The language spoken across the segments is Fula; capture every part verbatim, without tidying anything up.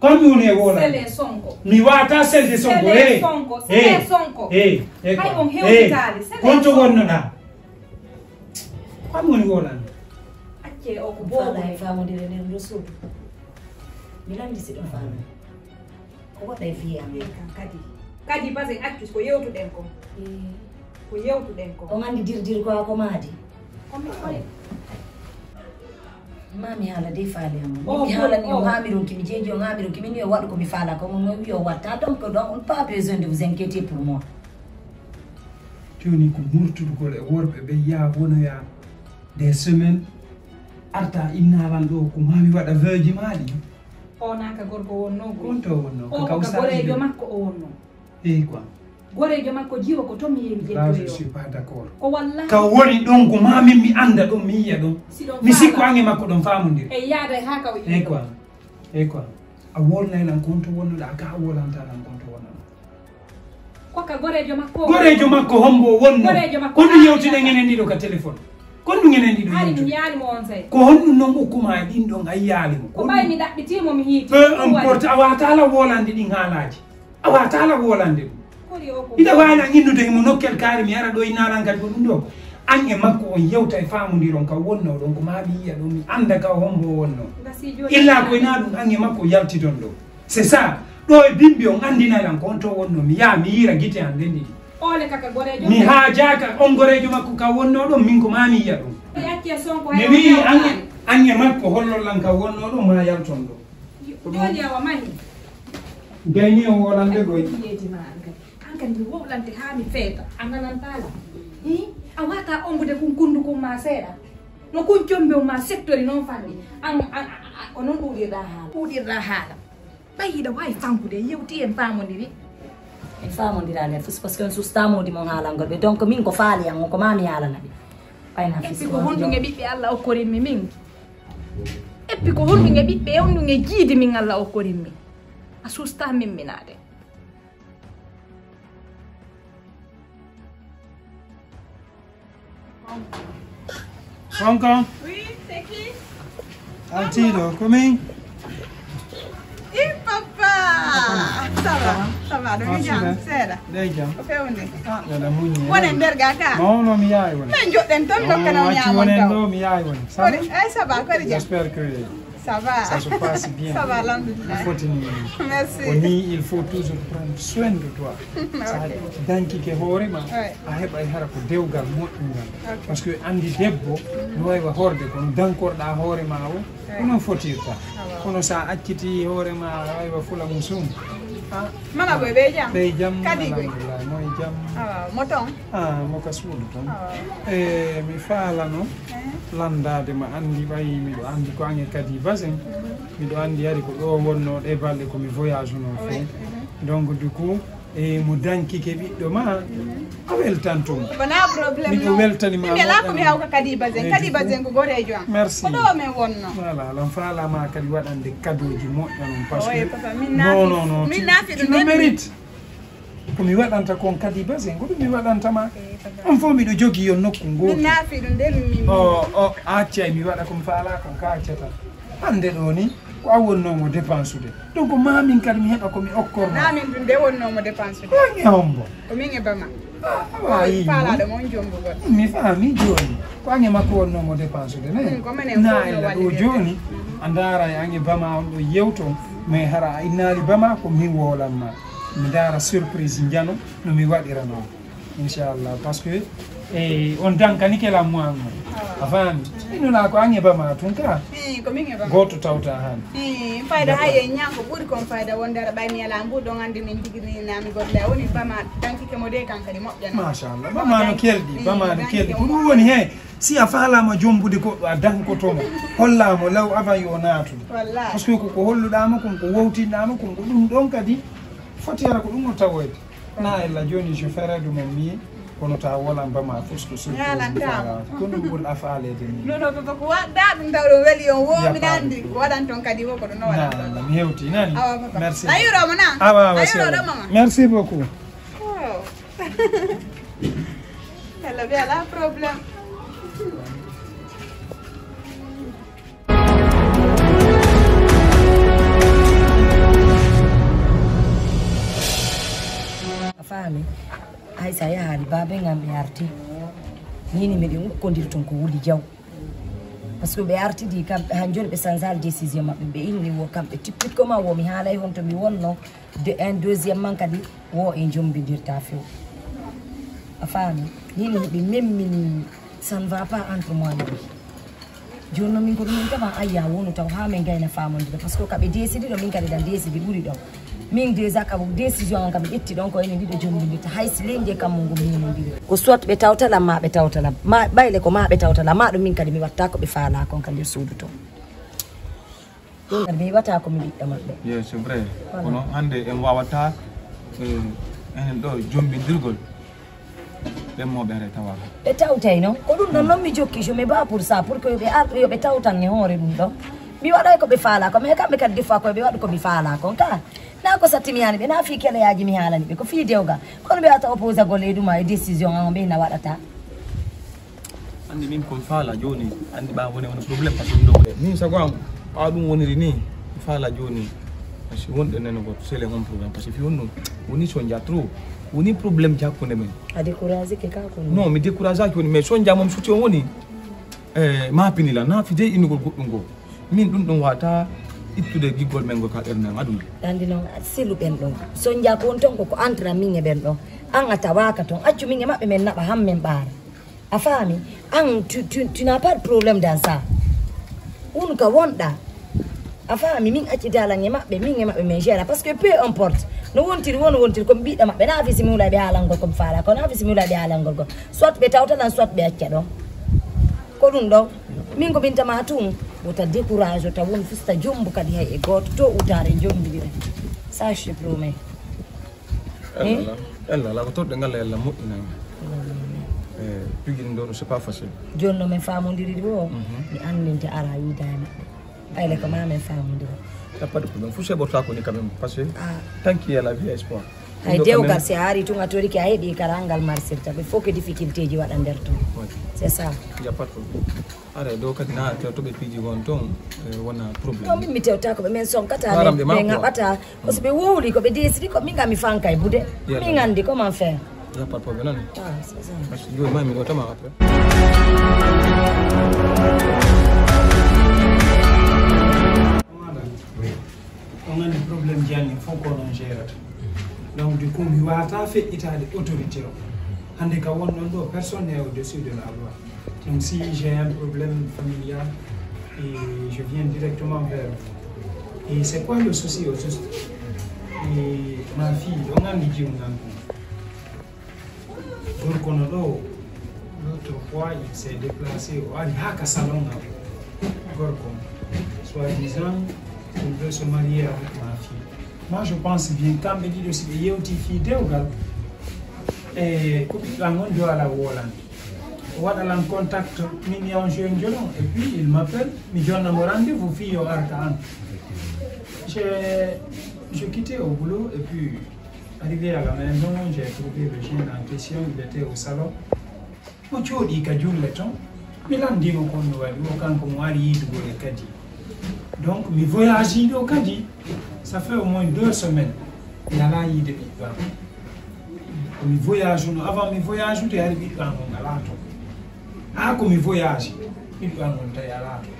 Fammi woni e wolande. Sele Sonko. Mi wata selde Sonko. Sele Sonko. Sele Sonko. Hey, hey, hey, konto wonnoɗa. Fammi woni wolande. Acce o ko bobo. Fala e famodire nder ndo suudu. Mi landi si ɗum fami. Ko waɗa e fiya. Kadi. Kadi basen accus ko yewtuɗen ko. Ko yewtuɗen ko. On andi dirdir ko ako maadi. Ko mi koy. Mami haala de faale am. Oh, mi haala ni oh. On haamiron ki mi jeeji on haamiron ki min yo waɗu ko mi faala ko mo wi o watta donc donc on pas besoin de vous inquiéter pour moi. Joni ko murtudugol e worɓe ɓe yaa wonoya des semaines arta innalan ɗo ko mami waɗa veuji maɗi. O naka gorko wonno. Konto wonno ko ka gorejo makko o wonno. Eyi quoi. Gorejo makko jiwo ko to mi yewi jettoyo. Là je suis pas d'accord. Ko wallahi. Ka woni ɗon ko ma min mi anda ɗon mi yiya ɗon. Mi sikko ange makko ɗon famodiri. E yaada ha ka o yiya. Eyi quoi. Eyi quoi. A wolnay lan konto wonnoɗa ka a wolanta lan konto wonnoɗa. Ko ka gorejo makko. Gorejo makko hombo wonno. Gorejo makko. Ko ɗum yewtiɗen enen ɗiɗo ka téléphone. Ko ɗum enen ɗiɗo yewtude. Ko honɗum non ukkuma e ɗin ɗon a yiyaali mo? Ko ɓay mi ɗaɓɓitii mo mi hiiti. Peu importe a wata la wolande ɗin haalaaji. A wata la wolande ɗum. Ida wala innude mo nokkel kaari mi ara ɗo innalan kadi ko ɗum ɗo. An e makko on yewta e famondiron ka wonno ɗon ko ma mi yiya ɗon mi anda ka hombo wonno. Illa ko ina ɗum an e makko yaltiton ɗo. C'est ça. Ɗo e bimbi on andinay lan ko on to wonno mi yaa mi yiira gite an nden ɗiɗi. Ole kaka gorejo. Mi haajaka on gorejo makko ka wonno ɗon min ko ma mi yiya ɗum. Mi wi'i an e makko hollol lan ka wonno ɗon ma yalton ɗo. Joni awa mahi. Gayni on wolande goy. Yeji ma an kadi. An kadi mi wowlante ha mi feeta. A nanantala. Hi? A wata ombude kun kundu kun ma seeɗa. No kun combe ma settori non fanni. An an ko non ɗuɗirɗa haala. Ɗuɗirɗa haala. Ɓay hiɗa waawi fankude, yewti en faamondiri. En faamondiraali en fus, parce que en sustamoodi mon haalangol ɓe. Donc, min ko faali an, ko maa mi haalana ɓe. Ɓayna fus. Eppi ko honɗum e ɓiɓɓe Allah okkorimmi min? Eppi ko honɗum e ɓiɓɓe, e honɗum e jiidi min Allah okkorimmi? A susta min minaade. Fonko. Oui, c'est qui? Altiiɗo, ko min? I papa. Ça va, ça va, ɗo mi jam, seeɗa. Ɗe jam. Ko fewni? Ah, ɗaɗa muñi. Wonen nder ga ka? Non, non, mi yaay woni. Men joɗɗen ton dokkana mi yamon taw. Ɗo mi yaay woni. Ça va? Eh, ça va, ko jam. J'espère que Ça va. Ça se passe bien. Ça va, alhamdulillah. Il faut tenir. Merci. Ko ni, il faut toujours prendre soin de toi. Sa dankike hoore ma, a heɓay hara ko dewgal moƴƴungal. Parce que andi debbo, no wawi horde kono dankorɗa hoore ma o, ko non fotirta. Kono sa acciti hoore ma, a wawi wa fula musum. Mala boy, ɓe jam? Ɓe jam, alhamdulillah. Moy jam? Mo ton? Ah, mo ka suudu ton. E mi faalano landaade ma anndi ɓayi miɗo anndi ko ange kadi basin. Miɗo anndi hari ko ɗo wonno ɗe balɗe ko mi voyage no fof. Donc du coup e mo dankike ɓiɗɗo ma a weltanto mo. Wona problème. Miɗo weltani ma mi ala ko mi hawka kadi basin. Kadi basin ko gorejo am. Merci. Ko ɗo men wonno. Voilà lan faalama kadi waɗande kadoji moƴƴa non parce que non non non tu mérite. Ko mi waɗanta kon kadi basin ko ɗum mi waɗanta ma. On fof miɗo jogii yon nokku ngoo. Min naafi ɗum de min. O o accay mi waɗa ko mi faalaa kon ka accata. Hannde ɗo ni ko a wonnoomo dépensude. Donc ma min kadi mi heɓa ko mi okkorma. Na min ɗum de wonnoomo dépensude. Ko min e hombo. Ko min e bama. Awa yii. Faalaaɗo mon jombugol. Mi faami jooni. Ko an e makko wonnoomo dépensude ne. Na ella ɗo jooni. A ndaara e an e bama on ɗo yewto. Mais hara a innaali bama ko min woolanma. Mi ndaara surprise njano no mi waɗira noon inchallah parce que e on dankanike lammu an on a faami innuna ko an e bama tun ka gooto tawta han fayda hay e ñanko ɓuri kon fayda wondere ɓay mi ala mbuɗo gandi min jigirninami golle a woni bama dankike mo de kankadi moƴƴana machallah bama no kelɗi bama no kelɗi ko ɗum woni he si a faalama jombude goɗɗo a dankotomo hollamo law avant yo naatu parce que koko holluɗama kon ko wowtinɗama kon ko ɗum ɗon kadi foti ara ko ɗum no tawoyde na ella joni je ferai de mon mieux kono ta wolan bama fos ko surprise mi faalata ko ɗum ɓurɗa faalede ni non non ko waɗɗa ɗum taw ɗo weli on wo miɗa andi ko waɗan ton kadi wo ko ɗum no waɗan ton mi hewti nani merci a yuroma na awa awa merci beaucoup Hello, bien, là, problème. Baabe ngam ɓe arti. Nini miɗen ukkondir ton ko wuli jaw. Parce que ɓe artidi kamɓe han joni ɓe sanzal décision maɓɓe, ɓe inni wo kamɓe tippit ko ma wo mi haalay honto mi wonno. De un deuxième man kadi wo en jombindirta few. A faami? Nini miɗi memmini, ça ne va pas entre moi et lui. Joni noon min ko ɗum min kama ayya wonu taw ha min gayna famondire, parce que kaɓe décidi ɗo min kadi ɗan décidi ɓuri ɗon. Min déjà kabo décision an kam ƴetti ɗon ko enen ɗiɗo jombindirta, hay si leydi e kammu ngu mimondiri. Ko soit ɓe tawtalam ma ɓe tawtalam ma, ɓayle ko ma ɓe tawtalam ma, ɗum min kadi mi watta ko ɓe faala kon ka nder suudu ton. Ɗum kadi mi watta ko mi ɓiɗɗo maɓɓe. Ye, c'est vrai. Kono hannde en wawata, eh, enen ɗo jombindirgol ɓen mo ɓe tawa. Ɓe tawtay non ko ɗum ɗon non mi jokki, je me bats pour ça, pour que yoɓe ar yoɓe tawtan e hoore ɗum ɗon. Mi waɗay ko ɓe faala ko, mais kamɓe kadi des fois ko ɓe waɗu ko mi faala kon ka. Na ko sattimiyani ɓe, na fii keleyaji mi haalani ɓe, ko fii dewgal. Kono ɓe wata opposagol e ɗuma e décision an o ɓe na waɗata. Anndi min kon faala jooni, anndi ɓa woni woni problème, parce que ɗum ɗo ko min sago am ɓa ɗum woniri ni. Faala jooni, parce que wonɗe nene ko sele hon problème, parce que fi won ɗum woni sonja trop, woni problème ji hakkunde men. A découragé ke ka kono? Non, mi découragé ki woni, mais sonja mom suti on woni. Eh, ma pinila na fide innugol goɗɗum goo. Min ɗum ɗum wata ittude giggol men ngol ka ɓernen aduna. Anndi noon selu ɓen ɗon sonja ko on ton koko entre min e ɓen ɗon. An a tawaka ton, accu min e maɓɓe men naɓa han men ɓaara. A faami? An tu, tu, tu n'as pas de problème dans ça. Won ka wonɗa. A faami? Min acci dalan e maɓɓe, min e maɓɓe min gera, parce que peu importe no wontiri won wontiri ko mi ɓiɗɗo maɓɓe, na fisi mi wula ɓe haalangol ko mi faala ko, na fisi mi wula ɓe haalangol ko, soit ɓe tawtalan soit ɓe acca ɗon. Ko ɗum ɗon min ko min tama tun. Wota décourage, wota won fusta jombu kadi hay e gooto to utare jombiri ɗum. Ça je promets. Ella la ko torɗe ngalla ella moƴƴinani. E pigin ɗo c'est pas facile. Joni no min famodiri ɗo mi andinte ara yida e maɓɓe. Ɓayle ko ma min famodira. Y a pas de problème, fu seɓorta ko ni quand même, parce que tant qu'il y a la vie, espoir. Hay dewgal si a ari tun a toriki a heɓi kala ngal marsirta, il faut que difficulté ji waɗa nder ton. C'est ça. Y a pas de problème. Ara ɗo kadi na tewtoɓe piiji won ton. Wona problème. Non, min mi tewta ko ɓe min sonkata min ɓe ngaɓata. Ko so ɓe wowli ko ɓe desidi ko min ga mi fankay bude. Min andi comment faire. Y a pas de problème nani. Ah, c'est ça. Parce que joni ma mi ɗo tama après. On a des problèmes, il faut qu'on en gère. Donc du coup mi wata feƴƴitade autorité o. Hande ka wonnon ɗo, personne n'est au-dessus de la loi. Donc si j'ai un problème familial et je viens directement vers vous. Et c'est quoi le souci au juste? Et ma fille, on a dit on a gorko no ɗo, l'autre fois il s'est déplacé, o ari ha ka salon am. Gorko, soi-disant il veut se marier avec ma fille. Moi je pense bien kamɓe ɗiɗo si ɓe yewti fi dewgal, e ko ɓiɗɗo an on jo ala wolande. O waɗa lan contact, min yawan joyon joɗon et puis il m'appelle, mi jonna mo rendez-vous fi yo arta an. Je, je quittais au boulot et puis arrivé à la maison j'ai trouvé le jeune en question, il était au salon. Mo jooɗi ka julle ton, mi landimo kon no waɗi o kanko mo ari yidugol e kadi. Donc mi voyage ɗo kadi, ça fait au moins deux semaines mi ala yiide ɓiɗɗo am. Ko mi voyage no, avant mi voyage ude hari ɓiɗɗo am on ala ton. Ha ko mi voyage ɓiɗɗo am on tawi ala ton.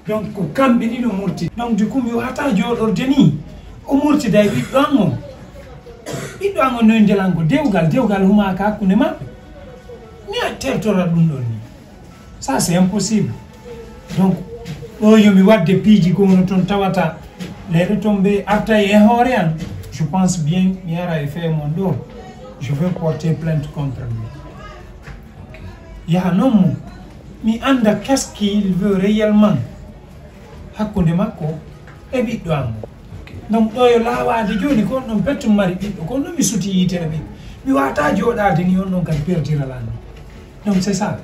Donc ko kamɓe ɗiɗo murti. Donc du coup mi wata jooɗorde ni o murtida e ɓiɗɗo an on. Ɓiɗɗo an on noy ndelanko dewgal, dewgal humaka hakkunde maɓɓe. Mi a tertora ɗum ɗon ni. Ça c'est impossible. Donc ɗo yomi wadde piiji gowno toon tawata leyɗe toon ɓe artay e hoore an. Je pense bien mi ara e fee mon ɗo. Je vais porter plainte contre lui. Yaha noon mum mi annda qu'est-ce qu'il veut réellement hakkunde makko e ɓiɗɗo am. Donc ɗo yo laawaade jooni ko on ɗon pettum mari ɓiɗɗo ko on ɗon mi suti yitere ɓiɗɗo mi wata jooɗaade ni on ɗon kadi perdira lanni. Donc c'est ça.